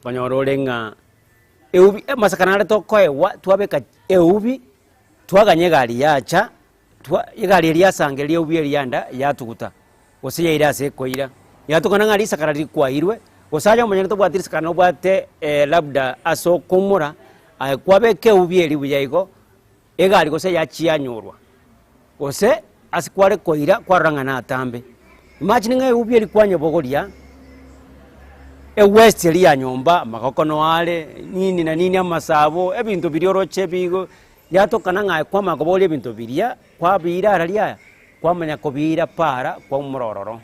Okonyora ore ng'a eubi amasakara nare tokoewa twabeka eubi, twaganya egari yacha, twa egari eria yasangereria eubi eria yanda yatuguta, gose yaira ase ekoira. Yatokana ng'a risakara rikwairwe, gose aye omonyene tobwati risakara nobwate labda ase okoumora, aye kwabeka eubi eria buya igo, egari gose yachia yanyorwa, gose ase kware koira kwarora ng'a natambe. Imagine ng'a eubi eria kwanyebogoria, ewaste eria ya nyomba, amagoko no are, nini na nini amasabo, ebinto biria oroche bigo, yatokana ng'a aye kwamanya kobogoria ebinto biria, kwabiira ara riaya, kwamanya kobiira paara kwaumora ororo.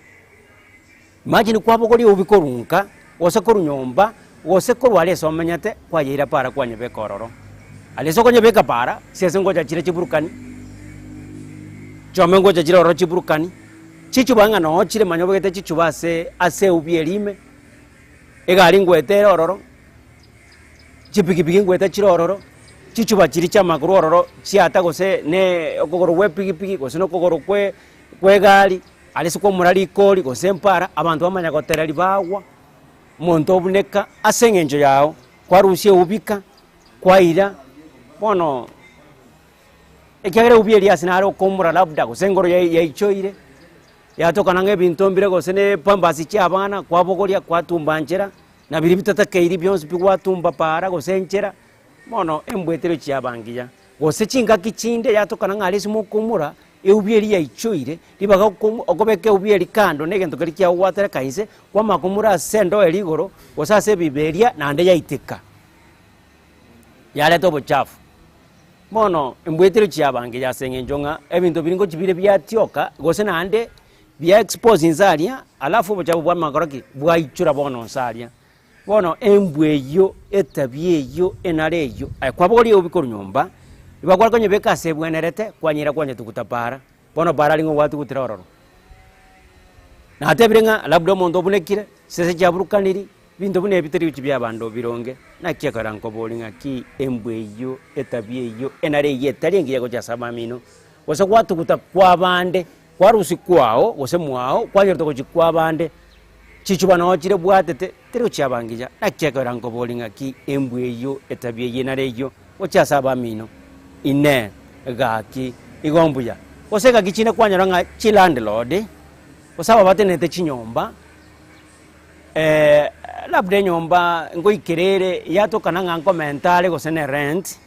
Imagine kwabogoria eubi korwa nka, gose korwa nyomba, gose korwa aria ase omenyete, kwayeira paara kwanyebeka ororo. Aria ase okonyebeka paara, chisese ngocha chire chiburukani, chiombe ngocha chire ororo chiburukani, chichuba ng'a noo chire manya obegete chichuba ase ase eubi eria ime, egari ngoeta ere ororo, chipikipiki ngoeta chire ororo, chichuba chiria chiamanya korwa ororo chiata gose ne okogoro gwa epikipiki gose na okogoro kwe kwa egari. Aria ase kwamora rikori gose empara, abanto bamanya gotereria bagwa, omonto obuneka ase eng'encho yao, kwarusia eubika, kwaira, bono ekiagera eubi eria ase naro okoumora labda gose engoro yai yaichoire, yatokana ng'a ebinto mbire gose na epampers chia abana kwabogoria kwatumba nchera, na biria bitatakeiri bionsi pi gwatumba paara gose nchera, bono embwa etari chiaba ngiya. Gose chingaki chinde yatokana ng'a aria ase mokoumora, Eubi eria yaichoire, ribaga okobeka eubi eria kando na egento keria kiagogwatereka inse, kwamanya komura ase endoo eria igoro, gose ase ebibe eria, naende yaiteka, yareta obochafu. Bono embwetero chiabange ase eng'encho ng'a ebinto biria ngochi bire biatioka, gose naende bia expose inse aria, alafu obochafu bwamanya gokora ki? Bwaichora bono inse aria. Bono embwa eyio, etabia eyio, enara eyio, aye kwabogoria eubi korwa nyomba, igo kware konyebeka ase ebwenerete, kwanyera kwanyetuguta paara, bono paara aria ng'o gwatugutire ororo. Natebire ng'a labda omonto obunekire, chisese chiaburukaniri, binto buna ebi tari gochia biabande obironge, naki ekero nkoboria ng'aki embwa eyio, etabia eyio, enara eyio etari engiya gochia ase abamino, gose gwatuguta kwabande, kwarusia kwao gose mwao, kwanyorete gochia kwabande. Chichuba noo chire bwatete, teri gochiaba ngiya. Naki ekero nkoboria ng'aki embwa eyio, etabia eyio nare eyio, gochia ase abamino? Inee! Gaki, igo mbuya? Gose gaki chinde kwanyora ng'a chilandlord, gose aba batenenete chinyomba, labda enyomba ngoikera ere yatokana ng'a nkomenta are gose ne rent,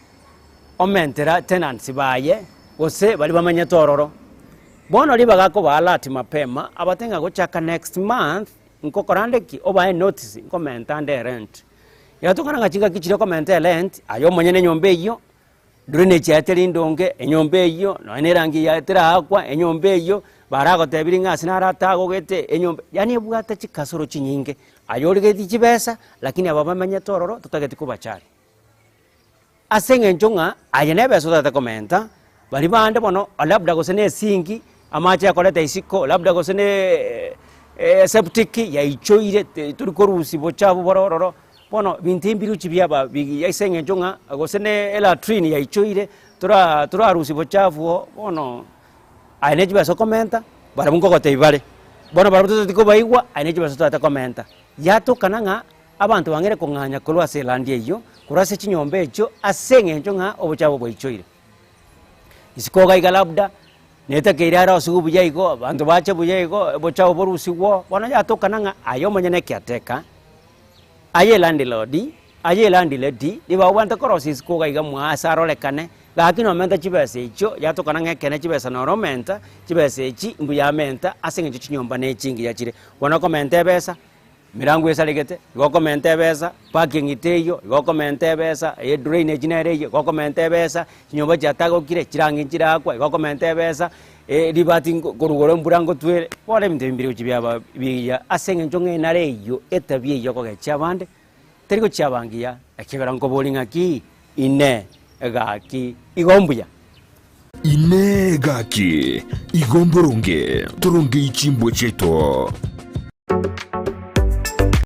omentera tenants baye, gose baria bamenyete ororo. Bono ribaga akoba alert mapema, abate ng'a gochaka next month, nkokora nde ki? Obae notice, nkomenta nde erent. Yatokana ng'a chingaki chiria okomenta erent, aye omonyene enyomba eyio, drainage yaye teri ndonge, enyomba eyio, nonye na erangi yaye teraakwa, enyomba eyio, baragotebirie ng'a ase naro atagogete, enyomba, yaani ebwate chikasoro chinyinge, aye origetie chibesa, lakini aba bamenyete ororo totageti kobachari. Ase engencho ng'a aye nebesa otagete komenta, baria bande bono labda gose ne esinki, amache akoreta isiko, labda gose ne eseptic yaichoire te tori korusia bochafu bore ororo, bono binto ebiruchi biaba bigiya ase eng'encho ng'a gose ne elatrine yaichoire, tora torarusia bochafu oo, bono aye ne chibesa okomenta, barabwo nkogotebia bare, bono barabwo totageti kobaigwa, aye ne chibesa otagete komenta. Yatokana ng'a. Abanto bang'eire kong'anya korwa ase elandi eyio, korwa ase chinyomba echio, ase engencho ng'a obochabo bwaichoire. Isiko iga iga labda, netakeire arosigwe buya igo, abanto bache buya igo, obochabo borusigwe oo, bono yatokana ng'a aye omonyene ekiateka, aye elandlord, aye elandlady, ribaga obwenerete korosia isiko iga iga mwaa ase arorekane, gaki nomenta chibesa echio, yatokana ng'a ekene chibesa noro omenta, chibesa echi mbuya amenta ase eng'encho chinyomba ne chingiya chire. Bono okomenta ebesa. Emerango esaregete, igo okomenta ebesa, parking teiyo, igo okomenta ebesa, edrainage nere eyio, igo okomenta ebesa, chinyomba chiatagokire, chirangi nchirakwa, igo okomenta ebesa, ribati nko korwa igoro embura ngotwere, bono ebinto ebi mbire gochia biaba bigiya ase eng'encho ng'a enara eyio, etabia eyio okogechia abande, teri gochia aba ngiya, ekiagera nkoboria ng'aki, Inee! Gaki, igo mbuya? Inee! Gaki, igo mboronge torongei chimbwa chiaito?